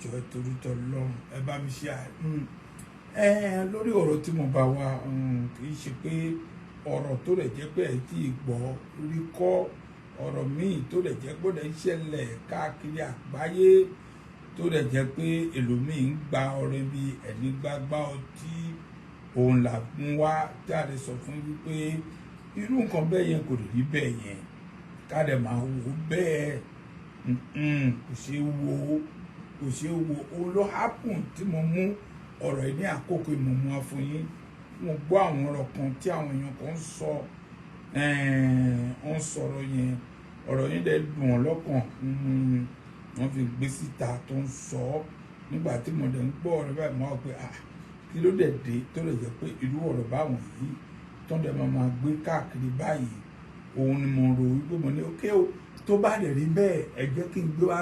Jọ̀ọ́, torí t'Ọlọ́run, ẹ bá mi ṣe ẹ lórí ọ̀rọ̀ tí mo bá wá. Kì í ṣe pé ọ̀rọ̀ tó lè jẹ́ pé ẹ tí ì gbọ́ rí kọ́, ọ̀rọ̀ míì tó lè jẹ́ pé ó lè ń ṣẹlẹ̀ káàkiri àgbáyé, tó lè jẹ́ pé ẹlòmíì ń gba ọrẹ bí ẹni gbágbá ọtí, òun là ń wá tí a lè sọ fún wípé irú nǹkan bẹ́ẹ̀ yẹn kò lè rí bẹ́ẹ̀ yẹn, ká dẹ̀ máa wò ó bẹ́ẹ̀. Kò ṣeé wo, kò ṣeé wo. Òun ló happen tí mo mú ọ̀rọ̀ yìí ní àkókò ìmọ̀mú wa fún yín. Mo gbọ́ àwọn ọ̀rọ̀ kan tí àwọn èèyàn kan ń sọ, ń sọ̀rọ̀ yẹn, ọ̀rọ̀ yẹn dẹ̀ dùn wọ́n lọ́kàn, wọ́n fi gbé síta tó ń sọ ọ́. Nígbà tí mo dẹ̀ ń gbọ́ ọ̀rọ̀ báyìí, mo wá pé, "Ah, kí ló dẹ̀ dé tó lè jẹ́ pé irú ọ̀rọ̀ báwọn yìí tó ń dẹ̀ máa gbé káàkiri báyìí?" Òun ni mo rò wípé mo ní ókè o, tó bá dẹ̀ rí bẹ́ẹ̀, ẹ jẹ́ kí n gbé wá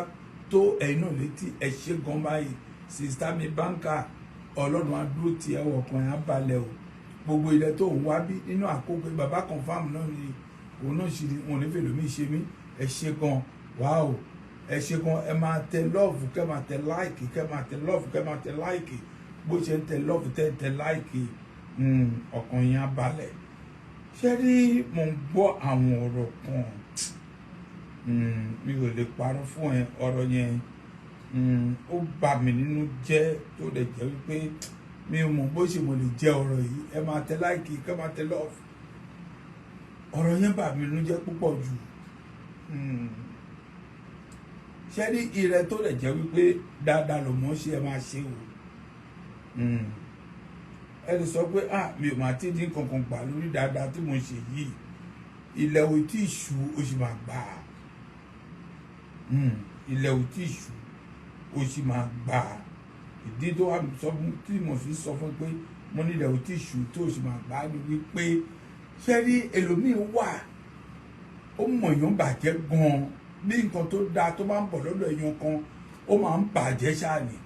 tó ẹ̀yin náà létí. Ẹ ṣe gan báyìí, sister mi báńkà, Ọlọ́run á dúró tì ẹ́, ọkàn ẹ̀ á balẹ̀ o. Gbogbo ilẹ̀ tó ń wá bí nínú àkókò bàbá confam náà ni òun náà ṣì ní wọn ò ní fèlò mí ṣe mí. Ẹ ṣe gan, wáò, ẹ ṣe gan. Ẹ máa tẹ love, kẹ́ máa tẹ like, kẹ́ máa tẹ love, kẹ́ máa tẹ like. Bó ṣe ń tẹ love, tẹ tẹ like, ọkàn yẹn á balẹ̀. Ṣé rí, mo ń gbọ́ àwọn ọ̀rọ̀ kan, mi ò lè parọ́ fún ẹ, ọ̀rọ̀ yẹn ó bà mí nínú jẹ́, tó lè jẹ́ wípé mi ò mọ̀ bó ṣe mo lè jẹ́ ọ̀rọ̀ yìí. Ẹ máa tẹ like, kẹ́ máa tẹ love. Ọ̀rọ̀ yẹn bà mí nínú jẹ́ púpọ̀ jù. Ṣé rí ìrẹ tó lè jẹ́ wípé dáadáa ló mọ̀ ṣe, ẹ máa ṣe o. Ẹ lè sọ pé, "Ah, mi ò máa tí dín kankan gbà lórí dáadáa tí mo ṣe yìí." Ilẹ̀ ò tí ì ṣú, ó sì máa gbà á. Ilẹ̀ ò tí ì ṣú, ó sì máa gbà á. Ìdí tó wà sọ fún tí mo fi sọ fún pé mo ní ilẹ̀ ò tí ì ṣú tó sì máa gbà á ni wípé, ṣé rí, ẹlòmíín wà, ó mọ̀ èèyàn bàjẹ́ gan-an. Bí nǹkan tó dáa tó bá ń bọ̀ lọ́dọ̀ èèyàn kan, ó máa ń bàjẹ́ ṣáà ni.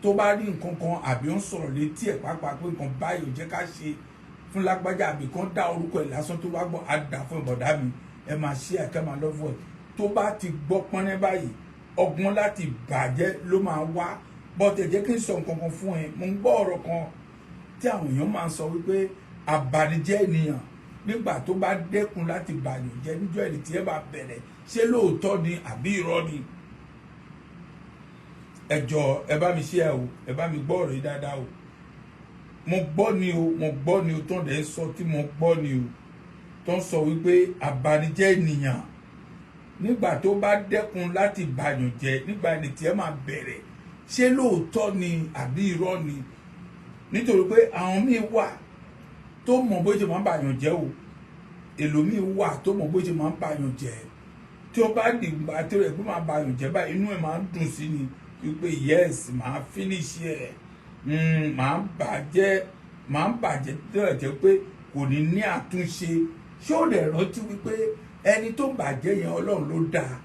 Tó bá rí nǹkan kan àbí ó ń sọ̀rọ̀ létí ẹ̀ pàápàá pé nǹkan báyìí ò jẹ́ ká ṣe fún lágbájá, àbí kan dá orúkọ ẹ̀ lásán, tó bá gbọ́, á dà fún ìbọ̀dá mi. Ẹ máa ṣe ẹ̀kẹ́, máa lọ́fọ̀ ẹ̀. Tó bá ti gbọ́ pọ́nrẹ́ báyìí, ọgbọ́n láti bàjẹ́ ló máa wá bọ́tẹ̀. Jẹ́ kí n sọ nǹkan kan fún ẹ. Mo ń gbọ́ ọ̀rọ̀ kan tí àwọn èèyàn máa ń sọ wípé àbànújẹ́ ènìyàn, nígbà tó bá dẹ́kun láti bàyàn jẹ́, níjọ́ ẹni tí ẹ bá bẹ̀rẹ̀. Ṣé lóòótọ́ ni àbí irọ́ ni? Ẹ jọ̀ọ́, ẹ bá mi ṣe ẹ o, ẹ bá mi gbọ́ ọ̀rọ̀ yìí dáadáa o. Mo gbọ́ ni o, mo gbọ́ ni o, tó ń dẹ̀ sọ tí mo gbọ́ ni o, tó ń sọ wípé àbànújẹ́ ènìyàn, nígbà tó bá dẹ́kun láti bàyàn jẹ́, nígbà ẹni tí ẹ máa bẹ̀rẹ̀. Ṣé lóòótọ́ ni àbí irọ́ ni? Nítorí pé àwọn míì wà tó mọ̀ bó ṣe máa ń bàyàn jẹ́ o. Èlòmíì wà tó mọ̀ bó ṣe máa ń bàyàn jẹ́, tí ó bá dìgbà tí ó rẹ̀ pé máa bàyàn jẹ́ báyìí, inú ẹ̀ máa ń dùn sí ni wípé, "Yes, màá finish ẹ̀, màá bàjẹ́, màá bàjẹ́," tó rẹ̀ jẹ́ pé kò ní ní àtúnṣe. Ṣé ó lè rántí wípé ẹni tó bàjẹ́ yẹn, Ọlọ́run ló dáa?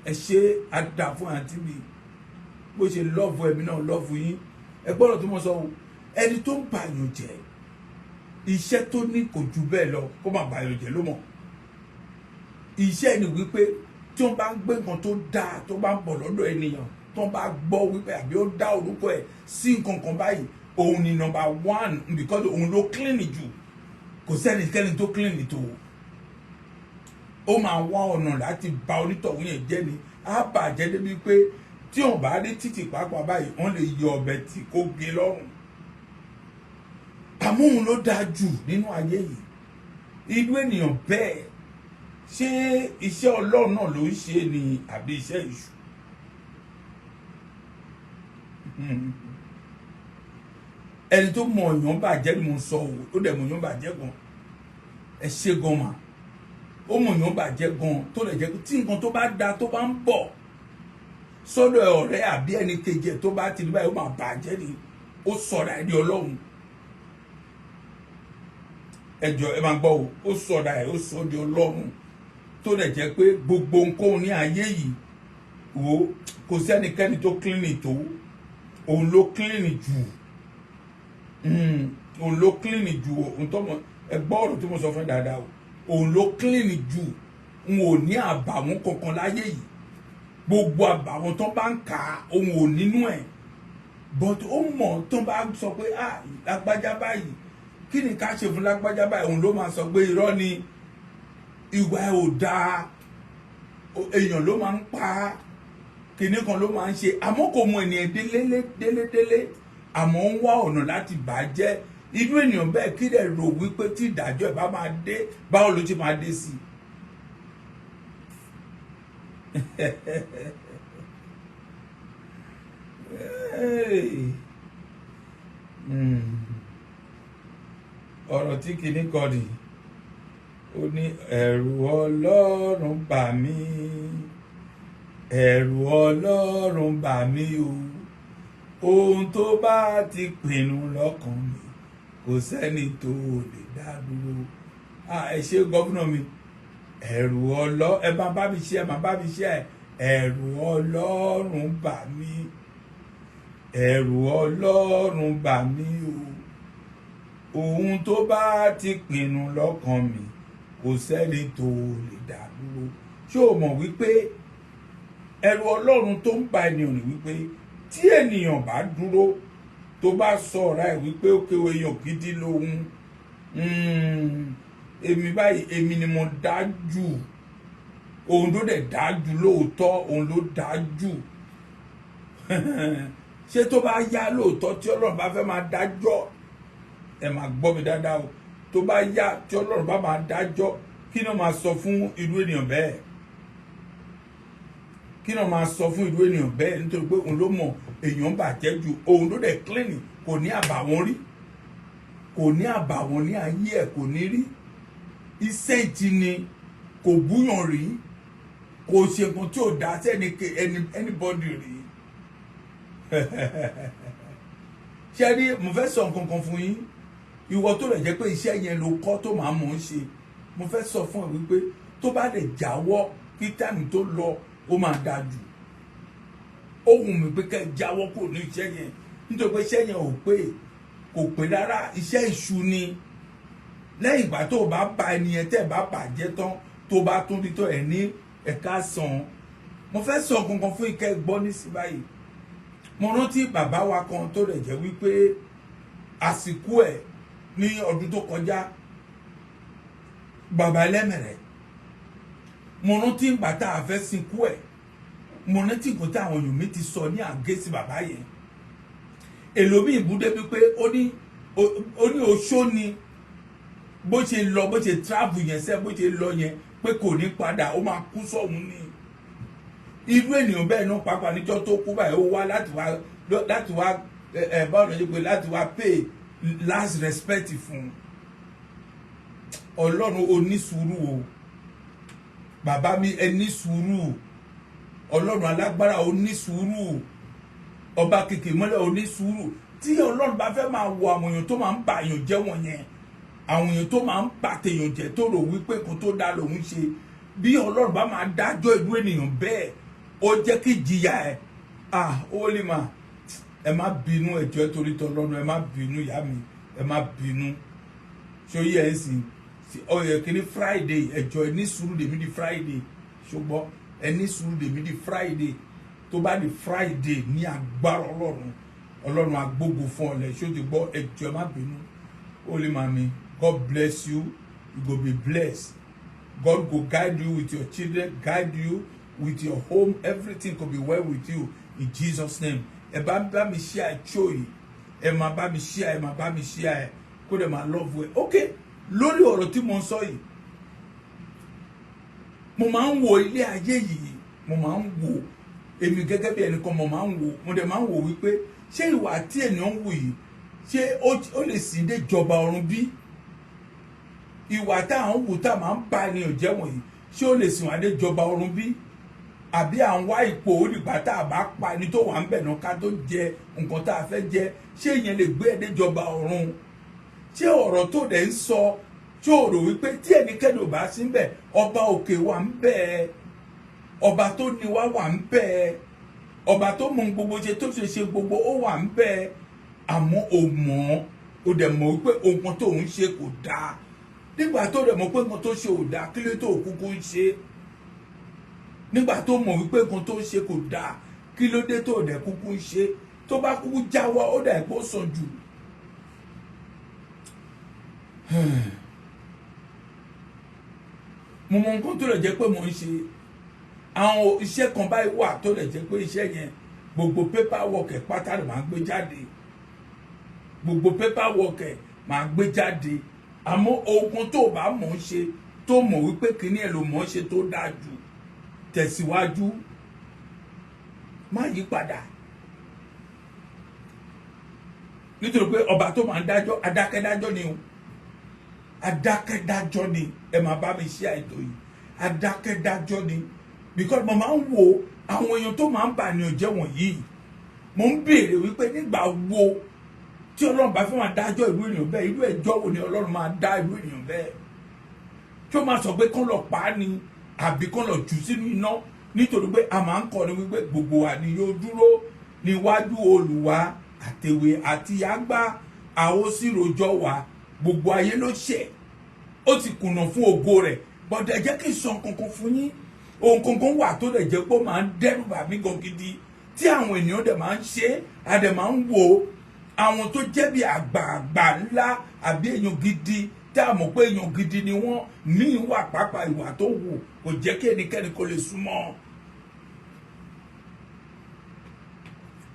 Ẹ ṣe àdá fún àǹtí mi, bó ṣe love ẹ̀mí náà, love yín. Ẹ gbọ́dọ̀ tó mọ̀ sọ o, ẹni tó ń bàyàn jẹ́, iṣẹ́ tó ní kò ju bẹ́ẹ̀ lọ, kó má bàyàn jẹ́ ló mọ̀. Iṣẹ́ ni wípé tí wọ́n bá ń gbé nǹkan tó dáa tó bá ń bọ̀ lọ́dọ̀ ènìyàn, tó bá gbọ́ wípé àbí ó dá orúkọ ẹ̀ sí nǹkan kan báyìí, òun ni number one, because òun ló clean jù. Kò sẹ́nikẹ́ni tó clean tó. Ó máa wá ọ̀nà láti ba onítọ̀hún yẹn jẹ́ ni. Á bàjẹ́ débi pé tí òun bá rí títì pàápàá báyìí, wọ́n lè yọ ọbẹ̀ tí kò gé lọ́rùn. Àmọ́ òun ló dáa jù nínú ayé yìí. Irú ènìyàn bẹ́ẹ̀, ṣé iṣẹ́ Ọlọ́run náà ló ń ṣe ni àbí iṣẹ́ èṣù? Ẹni tó mọ èèyàn bàjẹ́ ni mo sọ o. Ó dẹ̀ mọ èèyàn bàjẹ́ gan. Ẹ ṣe gan mà. Ó mọ èèyàn bàjẹ́ gan, tó lè jẹ́ pé tí nǹkan tó bá da tó bá ń bọ̀ sọ́dọ̀ ọ̀rẹ́ àbí ẹni kejì ẹ̀, tó bá ti ní báyìí, ó máa bàjẹ́ ni. Ó sọ̀rọ̀ ẹni Ọlọ́run. Ẹ jọ̀ọ́, ẹ máa gbọ́ o. Ó sọ̀rọ̀ ẹ̀, ó sọ di Ọlọ́run, tó lè jẹ́ pé gbogbo nǹkan ní ayé yìí wo, kò sẹ́nikẹ́ni tó clean tó òun. Ló clean jù, òun ló clean jù. Òun tó mọ, ẹ gbọ́ ọ̀rọ̀ tí mo sọ fún ẹ dáadáa o. Òun ló clean jù. N ò ní àbàwọ́n kankan láyé yìí. Gbogbo àbàwọ́n tó bá ń kà á, òun ò nínú ẹ̀, but ó mọ̀ tó bá sọ pé, "Ah, lágbájá báyìí, kí ni ká ṣe fún lágbájá báyìí?" Òun ló máa sọ pé irọ́ ni, ìwà ẹ̀ ò dáa, èèyàn ló máa ń pa á, kinní kan ló máa ń ṣe. Àmọ́ kò mọ ènìyàn délé délé délé, àmọ́ ń wá ọ̀nà láti bà á jẹ́. Irú ènìyàn bẹ́ẹ̀, kí lè rò wípé tí ìdájọ́ ẹ̀ bá máa dé, báwo ló ti máa dé sí i? Hey. Ọ̀rọ̀ tí kìíní kọ nì, ó ní, "Ẹ̀rù Ọlọ́run bà mí, ẹ̀rù Ọlọ́run bà mí o. Ohun tó bá ti pinnu lọ́kàn mi, kò sẹ́ni tó lè dá dúró." Ah, ẹ ṣé, governor mi. Ẹ̀rù ọlọ́, ẹ máa bá mi ṣe, ẹ máa bá mi ṣe ẹ. Ẹ̀rù Ọlọ́run bà mí, ẹ̀rù Ọlọ́run bà mí o. Ohun tó bá ti pinnu lọ́kàn mi, kò sẹ́ni tó lè dá dúró. Ṣé o mọ̀ wípé ẹ̀rù Ọlọ́run tó ń ba ènìyàn ní wípé tí ènìyàn bá dúró, tó bá sọ ọ̀rá ẹ̀ wípé ó kéwé, èèyàn gidi lòun, èmi báyìí, èmi ni mo dájú, òun ló dẹ̀ dájú lóòótọ́, òun ló dájú. Ṣé tó bá yá lóòótọ́, tí Ọlọ́run bá fẹ́ máa dájọ́, ẹ máa gbọ́ mi dáadáa o, tó bá yá tí Ọlọ́run bá máa dájọ́, kí ni wọ́n máa sọ fún irú ènìyàn bẹ́ẹ̀? Kí ni wọ́n máa sọ fún irú ènìyàn bẹ́ẹ̀? Nítorí pé òun ló mọ̀ èèyàn bàjẹ́ ju, òun ló dẹ̀ clean, kò ní àbàwọ́n rí, kò ní àbàwọ́n ní ayé ẹ̀, kò ní rí iṣẹ́ ìtì ni, kò búyàn rí, kò ṣe nǹkan tí ò dá sẹ́ni anybody rí. Ṣé rí, mo fẹ́ sọ nǹkan kan fún yín. Ìwọ tó lè jẹ́ pé iṣẹ́ yẹn ló kọ́ tó máa mọ̀ ń ṣe, mo fẹ́ sọ fún ẹ wípé tó bá lè jáwọ́ kí time tó lọ, ó máa dáa jù. Ó wù mí pé kẹ́ ẹ jáwọ́ kò ní iṣẹ́ yẹn, nítorí pé iṣẹ́ yẹn ò pé, kò pé rárá. Iṣẹ́ ìṣù ni. Lẹ́yìn ìgbà tó o bá ba ẹni yẹn, tẹ́ ẹ bá bàjẹ́ tán, tó bá tún rí tó ẹ̀ ní ẹ̀ka sàn. Mo fẹ́ sọ kankan fún ìkẹ́ gbọ́ nísìnyí báyìí. Mo rántí bàbá wa kan tó rẹ̀ jẹ́ wípé àsìkò ẹ̀ ní ọdún tó kọjá, bàbá ẹlẹ́mẹ̀rẹ̀. Mo rántí ìgbà tá a fẹ́ sìnkú ẹ̀, mo rántí nǹkan tí àwọn èèyàn mi ti sọ ní àgẹ́sì bàbá yẹn. Èlò mi ìbúdé wípé ó ní oṣó ni, bó ṣe lọ, bó ṣe travel yẹn sẹ́, bó ṣe lọ yẹn, pé kò ní padà, ó máa kú sọ̀hún ni. Irú ènìyàn bẹ́ẹ̀ náà, pàápàá níjọ́ tó kú báyìí, ó wá láti wá ẹ ẹ báwo ló ṣe pé láti wá pay last respect fún Ọlọ́run. Onísùúrù o, bàbá mi, ẹ ní sùúrù. Ọlọ́run alágbára, onísùúrù. Ọba kìkì mọ́lẹ̀, onísùúrù. Tí Ọlọ́run bá fẹ́ máa wo àwọn èèyàn tó máa ń bà èèyàn jẹ́ wọ̀nyẹn, àwọn èèyàn tó máa ń bà tèèyàn jẹ́, tó rò wípé kò tó dá lòun ṣe, bí Ọlọ́run bá máa dájọ́ ìlú ènìyàn bẹ́ẹ̀, ó jẹ́ kí ìjìyà ẹ̀, ah, ó lè mà. Ẹ má bínú, ẹjọ́ torí tọlọ́run, ẹ má bínú, ìyá mi, ẹ má bínú. Ṣó yẹ ẹ sìn ọyẹ kìíní Friday? Ẹjọ́, ẹ ní sùúrù dèmí di Friday, ṣùgbọ́n ẹ ní sùúrù dèmí di Friday. Tó bá di Friday, ní agbára Ọlọ́run, Ọlọ́run agbógun fún ọ lẹ. Ṣó ti gbọ́? Ẹjọ́, ẹ má bínú. Ó lè má mi. God bless you. You go be blessed. God go guide you with your children, guide you with your home. Everything go be well with you in Jesus' name. Ẹ bá bá mi share show yìí, ẹ máa bá mi share, ẹ máa bá mi share ẹ, kó dẹ̀ máa love ẹ. Ok, lórí ọ̀rọ̀ tí mo ń sọ yìí, mo máa ń wo ilé ayé yìí, mo máa ń wo èmi gẹ́gẹ́ bí ẹnìkan, mo máa ń wo, mo dẹ̀ máa ń wo wípé ṣé ìwà tí ènìyàn ń wù yìí, ṣé ó lè sìn dé jọba ọ̀run bí? Ìwà tá à ń wù, tá à máa ń ba ènìyàn jẹ́ wọ̀nyí, ṣé ó lè sìn wá dé jọba ọ̀run bí? Àbí à ń wá ipò, ó dìgbà tá a bá pa ẹni tó wà ń bẹ̀ náà ká tó jẹ nǹkan tá a fẹ́ jẹ, ṣé ìyẹn lè gbé ẹ dé jọba ọ̀run? Ṣé ọ̀rọ̀ tó dẹ̀ ń sọ, tí ò rò wípé tí ẹnikẹ́ni ò bá sí ń bẹ̀, ọba òkè wà ń bẹ̀, ọba tó ní wá wà ń bẹ̀, ọba tó mọ gbogbo ṣe, tó ṣe ṣe gbogbo, ó wà ń bẹ̀? Àmọ́ ò mọ̀, ó dẹ̀ mọ̀ wípé nǹkan tó ń ṣe kò dáa. Nígbà tó dẹ̀ mọ̀ pé nǹkan tó ṣe ò dáa, kí ló tó kúkú ń ṣe? Nígbà tó mọ̀ wípé nǹkan tó ń ṣe kò dáa, kí ló dé tó dẹ̀ kúkú ń ṣe? Tó bá kúkú jáwọ́, ó dà pé ó sàn jù. Mo mọ nǹkan tó lè jẹ́ pé mo ń ṣe. Àwọn iṣẹ́ kan báyìí wà tó lè jẹ́ pé iṣẹ́ yẹn, gbogbo paper work ẹ̀ pátá ló máa ń gbé jáde, gbogbo paper work ẹ̀ máa gbé jáde. Àmọ́ ogun tó bá mọ̀ ń ṣe, tó mọ̀ wípé kíní ẹ̀ ló mọ̀ ń ṣe tó dáa jù, tẹ̀síwájú, má yí padà, nítorí pé ọba tó máa ń dájọ́, adákẹ́dájọ́ ni o, adákẹ́dájọ́ ni. Ẹ máa bá mi ṣe àìtó yìí, adákẹ́dájọ́ ni, because mo máa ń wo àwọn èèyàn tó máa ń bà ní ọjẹ́ wọ̀nyí. Mo ń béèrè wípé nígbà wo tí Ọlọ́run bá fẹ́ máa dájọ́ irú ènìyàn bẹ́ẹ̀, irú ẹjọ́ wo ni Ọlọ́run máa dá irú ènìyàn bẹ́ẹ̀? Tí ó máa sọ pé kán lọ pa á ni, àbí kán lọ jù sínú iná? Nítorí pé a máa ń kọ́ ni wípé gbogbo wa ni yóò dúró níwájú Olúwa, àtèwe àti àgbà, a ó sì rojọ́ wa. Gbogbo ayé ló ṣẹ̀, ó ti kùnà fún ògo rẹ̀. Bọ́dẹ̀ jẹ́ kí n sọ kankan fún yín. Ohun kankan wà tó dẹ̀ jẹ́ pé ó máa ń dẹ́rù bà mí gan gidi, tí àwọn ènìyàn dẹ̀ máa ń ṣe, a dẹ̀ máa ń wò àwọn tó jẹ́ bí àgbààgbà ńlá àbí èèyàn gidi tí a mọ̀ pé èèyàn gidi ni wọ́n míì wà pàápàá, ìwà tó wù kò jẹ́ kí ẹnikẹ́ni kó lè súnmọ́.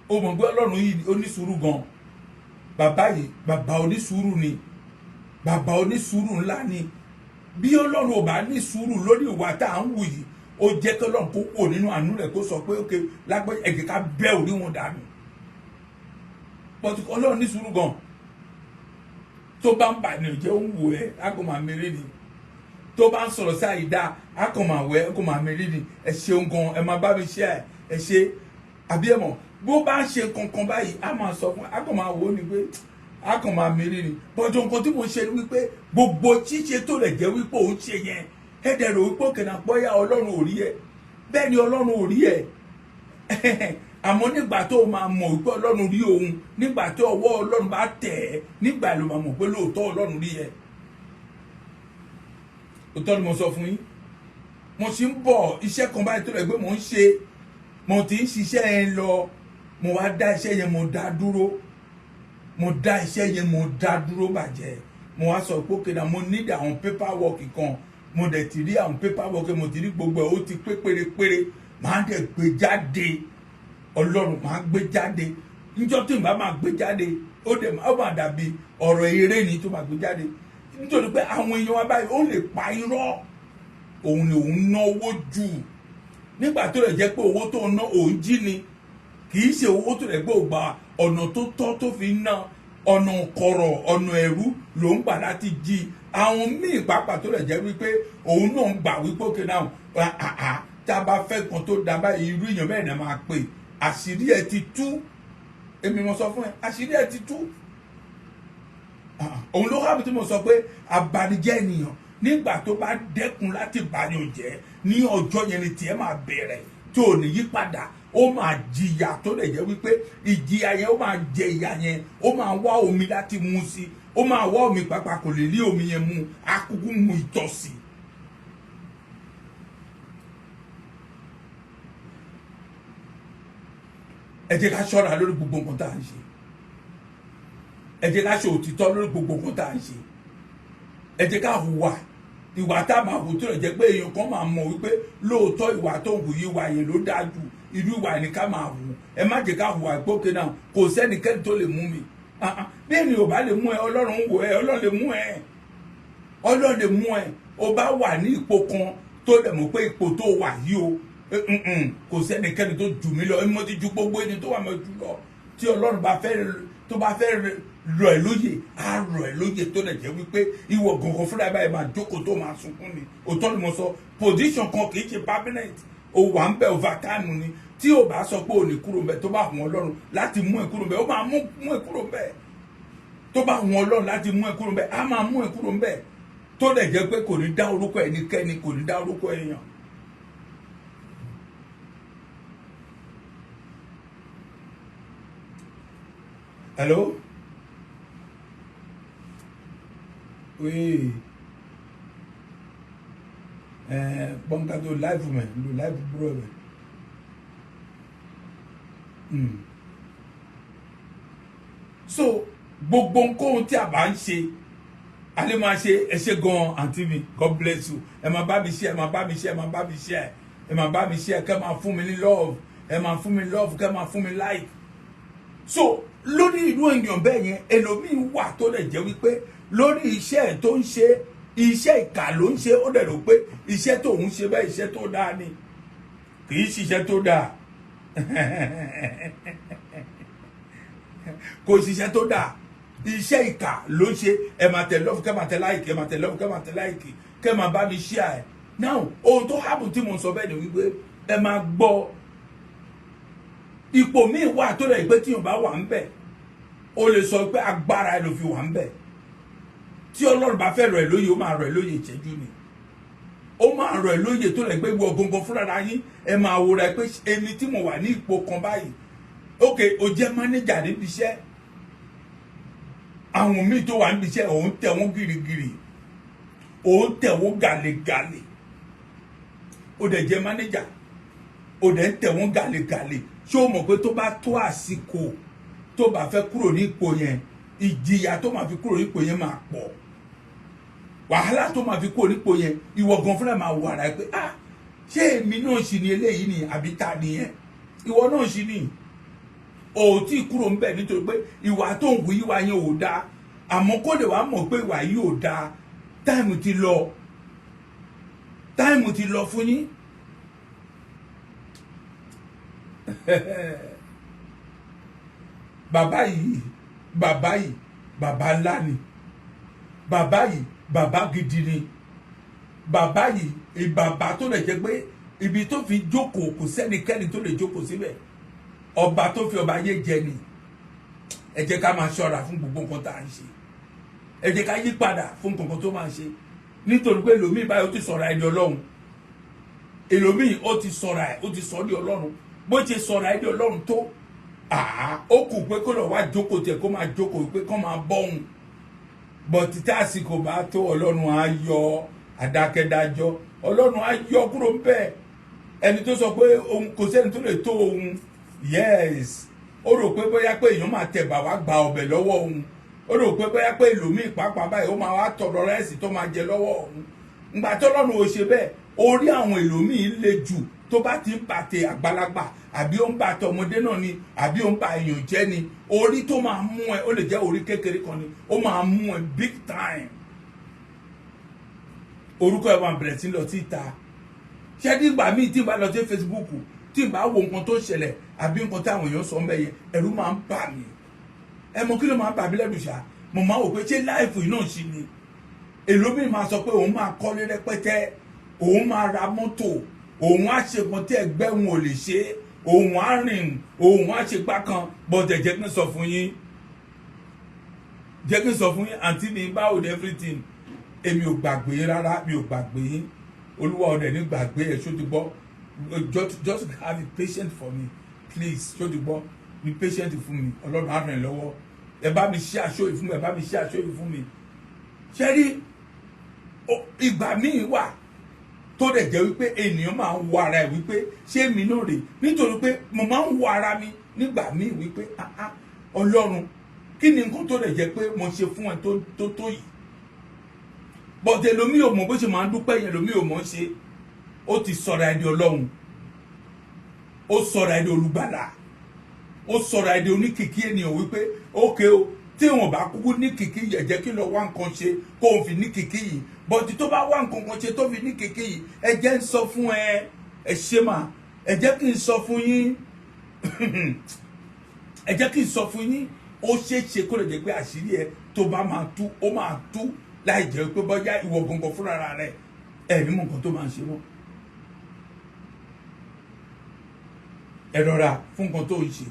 Ó mọ̀ pé Ọlọ́run yìí onísùúrù gan. Bàbá yìí, bàbá onísùúrù ni, bàbá onísùúrù ńlá ni. Bí Ọlọ́run ò bá ní sùúrù lórí ìwà tá à ń wù yìí, ó jẹ́ kí Ọlọ́run kó wò nínú àánú rẹ̀, kó sọ pé ókè lágbẹ́ ẹ̀jẹ̀ ká bẹ́ orí wọn dànù. But Ọlọ́run ní sùúrù gan. Tó bá ń bà ní ìjẹ́, ó ń wò ẹ́, á kò máa mérí ni. Tó bá ń sọ̀rọ̀ sí àyídá, á kò máa wẹ̀, á kò máa mérí ni. Ẹ ṣeun gan, ẹ máa bá mi ṣe ẹ, ẹ ṣe. Àbí ẹ mọ̀, bó bá ń ṣe kankan báyìí, á máa sọ fún, á kò máa wò ó ni pé á kàn máa mérí ni. But nǹkan tí mo ṣe ni wípé gbogbo ṣíṣe tó lè jẹ́ wípé òun ṣe yẹn, ẹ dẹ̀ rò wípé òkè náà pọ́yà Ọlọ́run ò rí ẹ. Bẹ́ẹ̀ ni, Ọlọ́run ò rí ẹ. Àmọ́ nígbà tó o máa mọ̀ wípé Ọlọ́run rí òun, nígbà tó ọwọ́ Ọlọ́run bá tẹ̀ ẹ́, nígbà ló máa mọ̀ pé lóòótọ́ Ọlọ́run rí ẹ. Òótọ́ ni mo sọ fún yín. Mo sì ń bọ̀, iṣẹ́ kan báyìí tó lè gbé mo ń ṣe, mo ti ń ṣiṣẹ́ yẹn lọ, mo wá dá iṣẹ́ yẹn, mo dá dúró. Mo dá iṣẹ́ yẹn, mo dá dúró bàjẹ́. Mo wá sọ pé òkè náà, mo need àwọn paper work kan. Mo dẹ̀ ti rí àwọn paper work, mo ti rí gbogbo ẹ̀, ó ti pé pérépéré. Màá dẹ̀ gbé jáde, Ọlọ́run máa gbé jáde. Níjọ́ tí n bá máa gbé jáde, ó dẹ̀ ó máa dàbí ọ̀rọ̀ eré ni tó máa gbé jáde, nítorí pé àwọn èèyàn wa báyìí, ó lè pa irọ́. Òun ni òun náwó jù, nígbà tó lè jẹ́ pé owó tó ń ná, òun jí ni. Kì í ṣe owó tó lè gbé ògbà ọ̀nà tó tọ́ tó fi ná, ọ̀nà kọ̀rọ̀, ọ̀nà ẹ̀rú ló ń gbà láti jí. Àwọn míì pàápàá tó lè jẹ́ wípé òun náà ń gbà wípé òkè náà, àà, tá a bá fẹ́ kan tó da báyìí, irú èèyàn bẹ́ẹ̀ náà máa pè. Àṣírí ẹ ti tú. Èmi mo sọ fún ẹ, àṣírí ẹ ti tú. Òun ló wá tí mo sọ pé abanijẹ́ ènìyàn, nígbà tó bá dẹ́kun láti bàyàn jẹ́, ní ọjọ́ yẹn ni tiẹ̀ máa bẹ̀rẹ̀ tí ò ní yí padà. Ó máa jìyà tó lè jẹ́ wípé ìjìyà yẹn, ó máa jẹ ìyà yẹn, ó máa wá omi láti mu sí, ó máa wá omi pàápàá, kò lè rí omi yẹn mu, akúkú mu ìtọ̀sí. Ẹ jẹ́ ká ṣọ́ra lórí gbogbo nǹkan tá à ń ṣe. Ẹ jẹ́ ká ṣe òtítọ́ lórí gbogbo nǹkan tá à ń ṣe. Ẹ jẹ́ ká hùwà, ìwà tá a máa hù tó lè jẹ́ pé èèyàn kan máa mọ̀ wípé lóòótọ́, ìwà tó ń hù yìí, ìwà yẹn ló dáa jù, irú ìwà ni ká máa hù. Ẹ má jẹ́ ká hùwà ìgbókè náà, kò sẹ́nikẹ́ni tó lè mú mi. Bí ènìyàn ò bá lè mú ẹ, Ọlọ́run ń wò ẹ, Ọlọ́run lè mú ẹ, Ọlọ́run lè mú ẹ. O bá wà ní ipò kan tó lè mọ̀ pé ipò tó wà yìí o, kò sẹ́nikẹ́ni tó jù mí lọ, mo ti ju gbogbo ẹni tó wà mọ́ jù lọ. Tí Ọlọ́run bá fẹ́, tó bá fẹ́ rọ̀ ẹ́ lóye, á rọ̀ ẹ́ lóye tó lè jẹ́ wípé ìwọ gangan fúnra báyìí máa jókòó tó máa sunkún ni. Òótọ́ ni mo sọ. Position kan kì í ṣe permanent, o wà ń bẹ̀ over time ni. Tí o bá sọ pé o ní kúrò ń bẹ̀, tó bá hun Ọlọ́run láti mú ẹ kúrò ń bẹ̀, ó máa mú ẹ kúrò ń bẹ̀. Tó bá hun Ọlọ́run láti mú ẹ kúrò ń bẹ̀, á máa mú ẹ kúrò ń bẹ̀, tó lè jẹ́ pé kò ní dá orúkọ ẹnikẹ́ni, kò ní dá orúkọ èèyàn. Hello? Oui. Gbọ́nká tó live mẹ́ lo live búrọ̀ mẹ́. So gbogbo nǹkan tí a bá ń ṣe, a lè máa ṣe. Ẹ ṣe gan, àǹtí mi, God bless you. Ẹ máa bá mi ṣe, ẹ máa bá mi ṣe, ẹ máa bá mi ṣe, ẹ máa bá mi ṣe. Kẹ́ máa fún mi ní love, ẹ máa fún mi love, kẹ́ máa fún mi like. So lórí ìlú ènìyàn bẹ́ẹ̀ yẹn, ẹlòmíín wà tó lè jẹ́ wípé lórí iṣẹ́ ẹ̀ tó ń ṣe, iṣẹ́ ìkà ló ń ṣe. Ó dẹ̀ rò pé iṣẹ́ tó ń ṣe bẹ́ẹ̀, iṣẹ́ tó dáa ni. Kì í ṣiṣẹ́ tó dáa, kò ṣiṣẹ́ tó dáa, iṣẹ́ ìkà ló ń ṣe. Ẹ máa tẹ love, kẹ́ máa tẹ like, ẹ máa tẹ love, kẹ́ máa tẹ like, kẹ́ máa bá mi share ẹ̀. Now, ohun tó happen tí mo sọ bẹ́ẹ̀ ni wípé ẹ máa gbọ́, ipò míì wà tó lè pé tíyàn bá wà ń bẹ̀, ó lè sọ pé agbára ẹ ló fi wà ń bẹ̀. Tí Ọlọ́run bá fẹ́ rọ̀ ẹ́ lóye, ó máa rọ̀ ẹ́ lóye ìṣẹ́jú ni. Ó máa rọ̀ ẹ́ lóye tó lè pé wọ gangan fúnra yín, ẹ máa wòra ẹ pé èmi tí mo wà ní ipò kan báyìí. Ok, o jẹ́ mánéjà níbi iṣẹ́, àwọn míì tó wà níbi iṣẹ́, òun tẹ̀ wọ́n gírígírí, òun tẹ̀ wọ́n gàlégàlé. Ó dẹ̀ jẹ́ mánéjà, ó dẹ̀ ń tẹ̀ wọ́n gàlégàlé. Ṣé o mọ̀ pé tó bá tó àsìkò tó bá fẹ́ kúrò ní ipò yẹn, ìjìyà tó máa fi kúrò ní ipò yẹn máa pọ̀, wàhálà tó máa fi kúrò nípò yẹn, ìwọ gan fúnra máa wọ ara ẹ pé, "Ah, ṣé èmi náà ṣì ní eléyìí ni àbí ta nìyẹn?" Ìwọ náà ṣì ní o ò tí kúrò ń bẹ̀, nítorí pé ìwà tó ń hù yíwa yẹn ò dáa. Àmọ́ kó lè wá mọ̀ pé ìwà yìí ò dáa, time ti lọ, time ti lọ fún yín. Bàbá yìí, bàbá yìí, bàbá ńlá ni bàbá yìí, bàbá gidi ni bàbá yìí, bàbá tó lè jẹ́ pé ibi tó fi jókòó, kò sẹ́nikẹ́ni tó lè jókòó síbẹ̀. Ọba tó fi ọba ayé jẹ ni. Ẹ jẹ́ ká máa ṣọ́ra fún gbogbo nǹkan tá à ń ṣe. Ẹ jẹ́ ká yí padà fún nǹkan tó máa ń ṣe, nítorí pé ẹlòmíì báyìí, ó ti sọ̀rọ̀ ẹni Ọlọ́run. Ẹlòmíì, ó ti sọ̀rọ̀ ẹ̀, ó ti sọ̀ di Ọlọ́run. Bó ṣe sọ̀rọ̀ ẹni Ọlọ́run tó àá, ó kù pé kó lọ wá jókòó tiẹ̀, kó máa jókòó pé kó máa bọ́hùn bọ̀. Títí àsìkò bá tó, Ọlọ́run á yọ àdákẹ́dájọ́, Ọlọ́run á yọ kúrò ń bẹ́ẹ̀. Ẹni tó sọ pé òun kò sẹ́ni tó lè tó òun, yes, ó rò pé bóyá pé èèyàn máa tẹ̀bà wá gba ọbẹ̀ lọ́wọ́ òun. Ó rò pé bóyá pé ìlòmíì pàápàá báyìí, ó máa wá tọrọ rice tó máa jẹ lọ́wọ́ òun. Ǹgbà tọ́lọ́run ò ṣe bẹ́ẹ̀, orí àwọn ìlòmíì le jù. Tó bá ti ń bàtẹ àgbàlagbà, àbí ó ń bàtẹ ọmọdé náà ni, àbí ó ń ba èèyàn jẹ́ ni, orí tó máa mú ẹ, ó lè jẹ́ orí kékeré kan ni, ó máa mú ẹ big time. Orúkọ ẹ máa bẹ̀rẹ̀ sí lọ sí ìta. Ṣé nígbà míì tí n bá lọ sí Facebook, tí n bá wo nǹkan tó ṣẹlẹ̀ àbí nǹkan tí àwọn èèyàn sọ ń bẹ yẹn, ẹ̀rù máa ń bà mí. Ẹ mọ kí ló máa ń bà mí lẹ́rù ṣá? Mo máa wò pé ṣé life yìí náà ṣì ni. Èlòmíì máa sọ pé òun máa kọ́lé rẹpẹtẹ, òun máa ra mọ́tò, òun á ṣe nǹkan tí ẹgbẹ́ òun ò lè ṣe, òun á rìn, òun á ṣe gbá kan. Bọ́tẹ̀ jẹ́ kí n sọ fún yín, jẹ́ kí n sọ fún yín, àǹtí mi, báwo ni everything? Èmi ò gbàgbé yín rárá, mi ò gbàgbé yín. Olúwa ọ̀dẹ̀ ní gbàgbé ẹ̀. Ṣó ti gbọ́? Just have a patient for me, please. Ṣó ti gbọ́? Be patient fún mi, Ọlọ́run á ràn ẹ́ lọ́wọ́. Ẹ bá mi ṣe aṣọ yìí fún mi, ẹ bá mi ṣe aṣọ yìí fún mi. Ṣé rí, ìgbà míì wà tó dẹ̀ jẹ́ wípé ènìyàn máa ń wo ara ẹ̀ wípé ṣé èmi náà rè? Nítorí pé mo máa ń wo ara mi nígbà míì wípé, "Ah ah, Ọlọ́run, kí ni nǹkan tó dẹ̀ jẹ́ pé mo ṣe fún ẹ tó tó yìí?" But ẹlòmíì ò mọ̀ bó ṣe máa ń dúpẹ́ yẹn, ẹlòmíì ò mọ̀ ṣe. Ó ti sọ̀rọ̀ ẹni Ọlọ́run, ó sọ̀rọ̀ ẹni olùgbàlà, ó sọ̀rọ̀ ẹni oníkìkí ènìyàn wípé ókè o, tí wọn bá kúkú ní kìkì yẹ, jẹ́ kí lọ wá nǹkan ṣe kó o fi ní kìkì yìí. But tó bá wá nǹkan kan ṣe tó fi ní kìkì yìí, ẹ jẹ́ ń sọ fún ẹ, ẹ ṣe mà, ẹ jẹ́ kí n sọ fún yín, ẹ jẹ́ kí n sọ fún yín, ó ṣeé ṣe kó lè jẹ́ pé àṣírí ẹ tó bá máa tú, ó máa tú láì jẹ́ pé bọ́yá ìwọ gangan fúnra rẹ ẹ ní mọ̀ nǹkan tó máa ń ṣe wọ́n. Ẹ rọra fún nǹkan tó ń ṣe,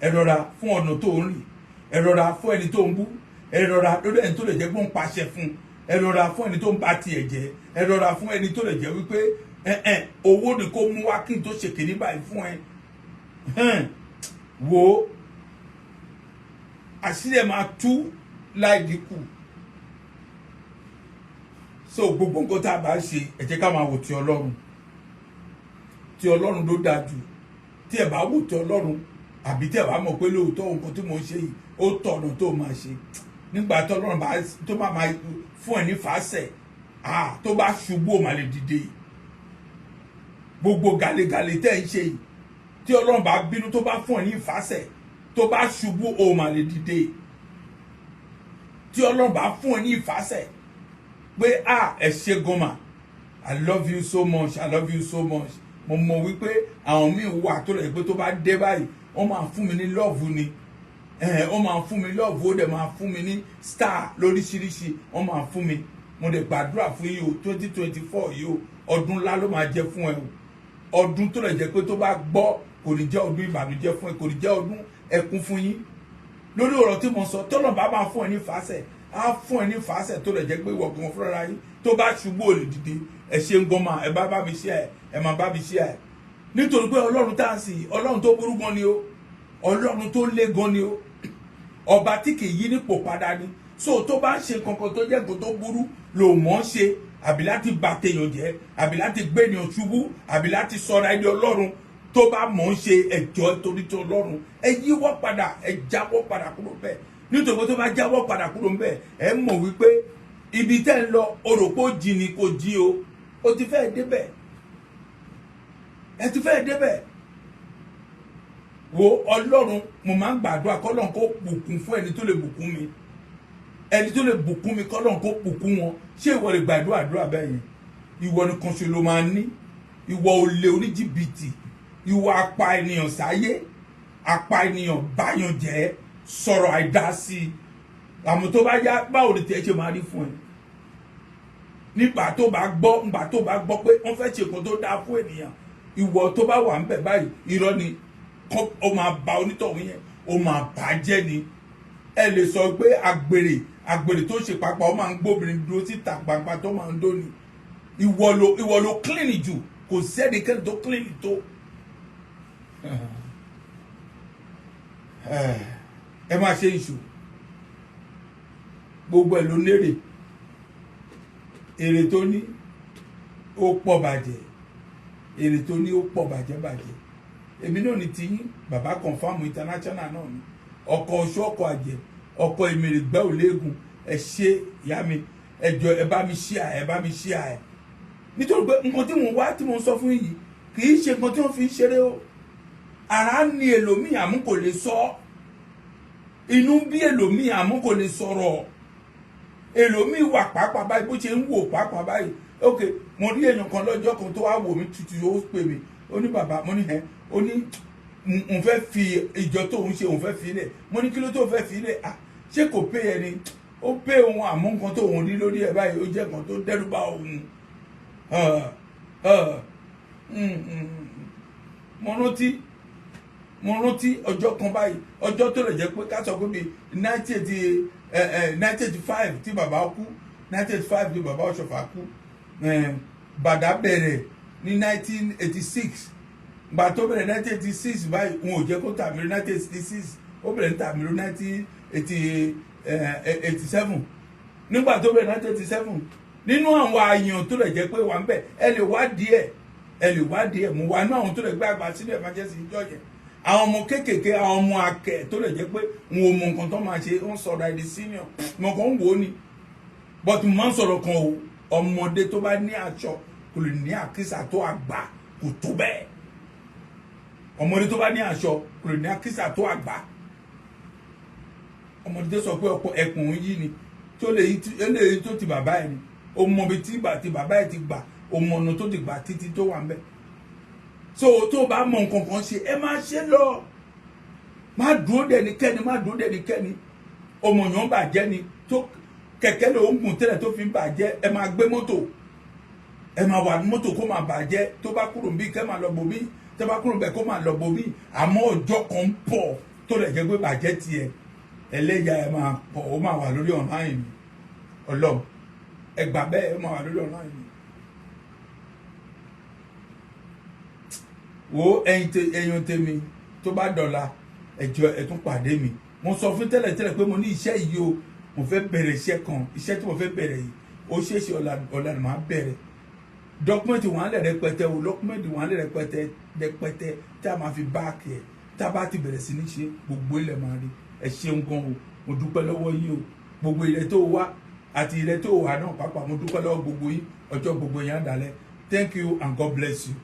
ẹ rọra fún ọ̀nà tó ń rìn, ẹ rọra fún ẹni tó ń bú, ẹ rọra lórí ẹni tó lè jẹ́ pé ó ń pàṣẹ fún, ẹ rọra fún ẹni tó ń bá tiẹ̀ jẹ́, ẹ rọra fún ẹni tó lè jẹ́ wípé ẹ owó ni kó mú wá kí n tó ṣe kìíní báyìí fún ẹ. Wo, àṣírí ẹ máa tú láì dínkù. So gbogbo nǹkan tá a bá ṣe, ẹ jẹ́ ká máa wò ti Ọlọ́run. Tí Ọlọ́run ló dáa jù. Tí ẹ bá wò ti Ọlọ́run, àbí tí ẹ bá mọ̀ pé lóòótọ́ nǹkan tí mò ń ṣe yìí, ó tọ̀nà tó máa ṣe, nígbà tí Ọlọ́run bá tó máa máa fún ẹ ní fàásẹ̀, tó bá ṣubú, ó máa lè dìde. Gbogbo gàlégàlé tẹ́ ń ṣe yìí, tí Ọlọ́run bá bínú, tó bá fún ẹ ní ìfàsẹ̀, tó bá ṣubú, ó máa lè dìde. Tí Ọlọ́run bá fún ẹ ní ìfàsẹ̀ pé, "Ah, ẹ ṣe gan ma, I love you so much, I love you so much." Mo mọ̀ wípé àwọn míì wà tó lè pé tó bá dé báyìí, wọ́n máa fún mi ní love ni. Wọ́n máa fún mi love, ó dẹ̀ máa fún mi ní star lóríṣiríṣi, wọ́n máa fún mi. Mo dẹ̀ gbàdúrà fún yìí o, 2024 yìí o, ọdún ńlá ló máa jẹ́ fún ẹ o. Ọdún tó lè jẹ́ pé tó bá gbọ́, kò ní jẹ́ ọdún ìbànújẹ́ fún ẹ, kò ní jẹ́ ọdún ẹkún fún yín. Lórí ọ̀rọ̀ tí mo sọ, tọ́lọ̀ bá máa fún ẹ ní fàásẹ̀, á fún ẹ ní fàásẹ̀ tó lè jẹ́ pé ìwọ gan fúnra yín, tó bá ṣubú, ò lè dìde. Ẹ ṣe ń gan ma. Ẹ bá bá mi ṣe ẹ, ẹ máa bá mi ṣe ẹ, nítorí pé Ọlọ́run tá à ń sìn, Ọlọ́run tó burú gan ni o, Ọlọ́run tó lé gan ni o, ọba tí kì í yí nípò padà ni. So tó bá ń ṣe kankan tó jẹ́ nǹkan tó burú lò mọ́ ṣe, àbí láti bà tèèyàn jẹ́, àbí láti gbé ènìyàn ṣubú, àbí láti sọra ẹni Ọlọ́run, tó bá mọ̀ ń ṣe, ẹjọ́ torí tó Ọlọ́run, ẹ yíwọ́ padà, ẹ jáwọ́ padà kúrò bẹ́ẹ̀. Nítorí pé tó bá jáwọ́ padà kúrò bẹ́ẹ̀, ẹ mọ̀ wípé ibi tẹ́ ń lọ, o rò pé ó jí ni, kò jí o. Ó ti fẹ́ débẹ̀, ẹ ti fẹ́ débẹ̀. Wo Ọlọ́run, mo máa ń gbàdúrà kọ́lọ́run kó bùkún fún ẹni tó lè bùkún mi, ẹni tó lè bùkún mi, kọ́lọ́run kó bùkún wọn. Ṣé ìwọ lè gbàdúrà àdúrà bẹ́ẹ̀ yẹn? Ìwọ nìkan ṣe ló máa ní. Ìwọ olè, oníjìbìtì, ìwọ apá ènìyàn sáyé, apá ènìyàn báyàn jẹ́, sọ̀rọ̀ àìdá sí i. Àmọ́ tó bá yá, báwo ni tiẹ̀ ṣe máa rí fún ẹ nígbà tó bá gbọ́, nígbà tó bá gbọ́ pé wọ́n fẹ́ ṣe nǹkan tó dáa fún ènìyàn, ìwọ tó bá wà ń bẹ̀ báyìí, irọ́ ni, ó máa ba onítọ̀hún yẹn, ó máa bà á jẹ́ ni. Ẹ lè sọ pé àgbèrè, àgbèrè tó ṣe pàápàá, ó máa ń gbóbìnrin dúró síta gbangba tó máa ń dóni. Ìwọ ló clean jù, kò sẹ́nikẹ́ni tó clean tó. Ẹ máa ṣe ìṣù, gbogbo ẹ̀ ló nérè. Èrè tó ní ó pọ̀ bàjẹ́, èrè tó ní ó pọ̀ bàjẹ́ bàjẹ́. Èmi náà ní tiyín, Bàbá Confam International náà ni, ọkọ̀ oṣù, ọkọ̀ àjẹ́, ọkọ̀ èmèrè gbẹ́ ò léegun. Ẹ ṣe ìyá mi, ẹ jọ, ẹ bá mi ṣíà, ẹ bá mi ṣíà ẹ, nítorí pé nǹkan tí mò ń wá, tí mò ń sọ fún yìí, kì í ṣe nǹkan tí wọ́n fi ń ṣeré o. Ara ní èlòmíì, àmú kò lè sọ. Inú bí èlòmíì, àmú kò lè sọ̀rọ̀. Èlòmíì wà pàápàá báyìí, bó ṣe ń wò pàápàá báyìí. Ok, mo rí èèyàn kan lọ́jọ́ kan tó wá wò mí tutù, ó pè mí, ó ní, "Bàbá." Mo ní, "Ẹ." Ó ní òun fẹ́ fi ìjọ tóun ṣe, òun fẹ́ fi lẹ̀. Mo ní, "Kí ló tó fẹ́ fi lẹ̀?" "Ah, ṣé kò pé ẹni ó pé òun, àmọ́ nǹkan tó òun rí lórí ẹ̀ báyìí, ó jẹ́ nǹkan tó dẹ́rù bà òun." Mo rántí ọjọ́ kan báyìí, ọjọ́ tó lè jẹ́ pé ká sọ pé bíi 1985 tí bàbá kú, 1985 tí bàbá Ọ̀ṣọ́fà kú. Bàdá bẹ̀rẹ̀ ní 1986. Gbà tó bẹ̀rẹ̀ 1986 báyìí, wọn ò jẹ́ kó tàmí ló 1986, ó bẹ̀rẹ̀ ní tàmí ló 1987. Nígbà tó bẹ̀rẹ̀ 1987, nínú àwọn àyàn tó lè jẹ́ pé wà ń bẹ̀, ẹ lè wádìí ẹ̀, ẹ lè wádìí ẹ̀. Mo wà nínú àwọn tó lè gbé àgbà sínú emergency ìjọ yẹn. Àwọn ọmọ kéékèèké, àwọn ọmọ akẹ tó lè jẹ́ pé wọn ò mọ nǹkan tó máa ṣe, wọ́n sọ̀rọ̀ àìdí senior. Mo kàn ń wò ó ni, but mo máa ń sọ̀rọ̀ kan o. Ọmọdé tó bá ní aṣọ kò lè ní àkísà tó àgbà, kò tó bẹ́ẹ̀. Ọmọdé tó bá ní aṣọ kò lè ní àkísà tó àgbà. Ọmọdé tó sọ pé ọ̀pọ̀ ẹkùn yìí ni tó lè yí tó ti bàbá ẹ̀ ni, o mọ ibi tí bàbá ẹ̀ ti gbà, o mọ ọ̀nà tó ti gbà títí tó wà ń bẹ̀. So tó bá mọ nǹkan kan ṣe, ẹ máa ṣe lọ. Má dúró dẹnikẹ́ni, má dúró dẹnikẹ́ni. Ọmọ yàn bàjẹ́ ni, tó kẹ̀kẹ́ ló ń gùn tẹ́lẹ̀ tó fi ń bàjẹ́, ẹ máa gbé mọ́tò, ẹ máa wà ní mọ́tò kó máa bàjẹ́. Tó bá kúrò níbí, kẹ́ máa lọ bòmí. Tó bá kúrò bẹ́ẹ̀, kó máa lọ bòmí. Àmọ́ ọjọ́ kan ń pọ̀ tó lè jẹ́ pé bàjẹ́ tiẹ̀, ẹlẹ́yà ẹ máa pọ̀, ó máa wà lórí online ni. Ọlọ́run, ẹ gbà bẹ́ẹ̀, ó máa wà lórí online ni. Wo ẹ̀yin tèmi, tó bá dọ̀la, ẹjọ́ ẹ tún pàdé mi. Mo sọ fún tẹ́lẹ̀tẹ́lẹ̀ pé mo ní iṣẹ́ yìí o, mo fẹ́ bẹ̀rẹ̀ iṣẹ́ kan. Iṣẹ́ tí mo fẹ́ bẹ̀rẹ̀ yìí, Ó ṣeéṣe ọ̀la ọ̀la ni màá bẹ̀rẹ̀. Document wà lẹ̀ rẹpẹtẹ o, document wà lẹ̀ rẹpẹtẹ rẹpẹtẹ tí a máa fi back ẹ̀. Tá a bá ti bẹ̀rẹ̀ sí ní ṣe, gbogbo ilẹ̀ máa rí. Ẹ ṣeun gan o, mo dúpẹ́ lọ́wọ́ yín o. Gbogbo ilẹ̀ tó wá àti ilẹ̀ tó wà náà pàápàá, mo dúpẹ́ lọ́wọ́ gbogbo yín. Ọjọ́ gbogbo yẹn á dalẹ̀. Thank you and God bless you.